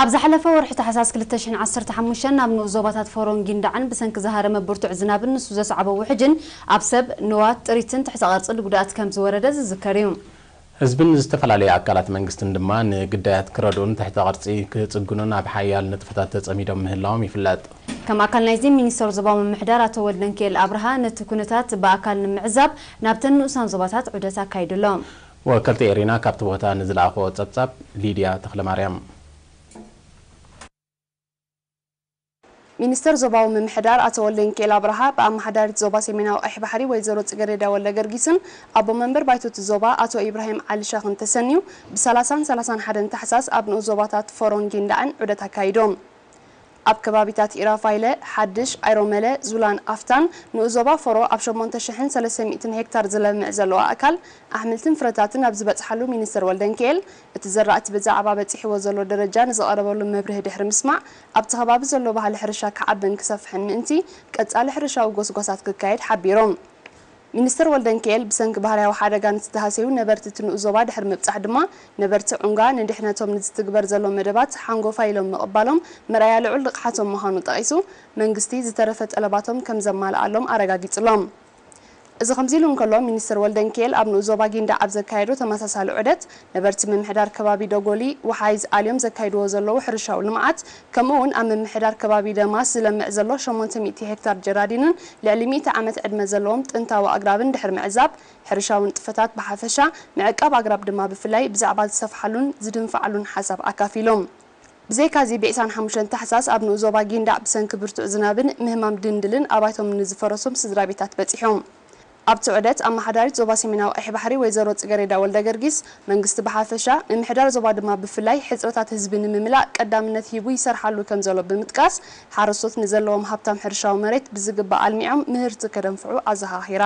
ኣብ ዝሓለፈ ወርሒ ታሕሳስ ክልተ ሽሕን ዓሰርተ ሓሙሽተን ናብ ንኡስ ዞባታት ፎሮን ጊንዳዕን ብሰንኪ ዝሃረመ ብርቱዕ ዝናብን ንሱ ዘስዓቦ ውሕጅን ኣብ ሰብ፣ ንዋት፣ ጥሪትን ትሕተ ቅርጽን ጉድኣት ከም ዝወረደ ዝዝከር እዩ። ህዝብን ዝተፈላለዩ ኣካላት መንግስትን ድማ ንግዳያት ክረድኡን ትሕተ ቅርጺ ክጽግኑን ኣብ ሓያል ንጥፈታት ተጸሚዶም ምህላዎም ይፍለጥ። ከም ኣካል ናይዚ፣ ሚኒስተር ዞባዊ ምምሕዳር ኣቶ ወልደንኪኤል ኣብርሃ ነቲ ኩነታት ብኣካል ንምዕዛብ ናብተን ንኡሳን ዞባታት ዑደት ኣካይዱ ኣሎ። ወከልቲ ኤሪና ካብቲ ቦታ ንዝለኣኽዎ ጸብጻብ፣ ሊድያ ተኽለማርያም። ሚኒስተር ዞባዊ ምምሕዳር ኣቶ ወልደንኪኤል ኣብርሃ ብኣመሓዳሪት ዞባ ሰሜናዊ ቀይሕ ባሕሪ ወይዘሮ ጽገሬዳ ወልደ ገርጊስን ኣቦ መንበር ባይቶቲ ዞባ ኣቶ ኢብራሂም ዓሊ ሻኽን ተሰንዩ ብ30ን ሰላሳን ሓደን ታሕሳስ ኣብ ንኡስ ዞባታት ፎሮን ጊንዳዕን ዑደት ኣካይዶም። ኣብ ከባቢታት ኢራፋይለ፣ ሓድሽ፣ ኣይሮመለ፣ ዙላን ኣፍታን ንኡስ ዞባ ፎሮ ኣብ ሸሞንተ ሽሕን ሰለስተ ሚእትን ሄክታር ዝለምዕ ዘሎ ኣእካል ኣሕምልትን ፍረታትን ኣብ ዝበጽሓሉ ሚኒስተር ወልደንኪኤል፣ እቲ ዘራእቲ ብዛዕባ በጺሕዎ ዘሎ ደረጃ ንዝቐረበሉ መብርሂ ድሕሪ ምስማዕ፣ ኣብቲ ከባቢ ዘሎ ባህሊ ሕርሻ ክዓብን ክሰፍሕን ምእንቲ ቀጻሊ ሕርሻዊ ጎስጓሳት ክካየድ ሓቢሮም። ሚኒስተር ወልደንኪኤል ብሰንኪ ባህርያዊ ሓደጋ ንዝተሃሰዩ ነበርቲ እቲ ንኡስ ዞባ ድሕሪ ምብጻሕ ድማ፣ ነበርቲ ዑንጋ ንድሕነቶም ንዝትግበር ዘሎ መደባት ሓንጎፋይ ኢሎም ምቕባሎም መርኣያ ልዑል ንቕሓቶም ምዃኑ ጠቒሱ፣ መንግስቲ ዝተረፈ ጠለባቶም ከም ዘማልኣሎም ኣረጋጊጹሎም። እዚ ከምዚ ኢሉ እንከሎ፣ ሚኒስተር ወልደንኪኤል ኣብ ንኡስ ዞባ ጊንዳዕ ኣብ ዘካየዶ ተመሳሳሊ ዑደት፣ ነበርቲ ምምሕዳር ከባቢ ደጎሊ ወሓይዝ ኣልዮም ዘካይድዎ ዘለዉ ሕርሻዊ ልምዓት፣ ከምኡ እውን ኣብ ምምሕዳር ከባቢ ደማስ ዝለምዕ ዘሎ ሸሞንተ ሚእቲ ሄክታር ጀራዲንን ልዕሊ ሚእቲ ዓመት ዕድመ ዘለዎም ጥንታዊ ኣግራብን ድሕሪ ምዕዛብ፣ ሕርሻዊ ንጥፈታት ብሓፈሻ፣ ምዕቃብ ኣግራብ ድማ ብፍላይ ብዛዕባ ዝሰፍሓሉን ዝድንፍዓሉን ሓሳብ ኣካፊሎም። ብዘይካዚ፣ ብ ዒስራን ሓሙሽተን ታሕሳስ ኣብ ንኡስ ዞባ ጊንዳዕ ብሰንኪ ብርቱዕ ዝናብን ምህማም ድንድልን ኣባይቶም ንዝፈረሶም ስድራ ቤታት በጺሖም። ኣብቲ ዑደት፣ ኣመሓዳሪት ዞባ ሰሜናዊ ቀይሕ ባሕሪ ወይዘሮ ጽገሬዳ ወልደ ገርጊስ፣ መንግስቲ ብሓፈሻ፣ ምምሕዳር ዞባ ድማ ብፍላይ፣ ሕጽረታት ህዝቢ ንምምላእ ቀዳምነት ሂቡ ይሰርሓሉ ከም ዘሎ ብምጥቃስ፣ ሓረስቶት ንዘለዎም ሃብታም ሕርሻዊ መሬት ብዝግባእ ኣልሚዖም ምህርቲ ከደንፍዑ ኣዘኻኺራ።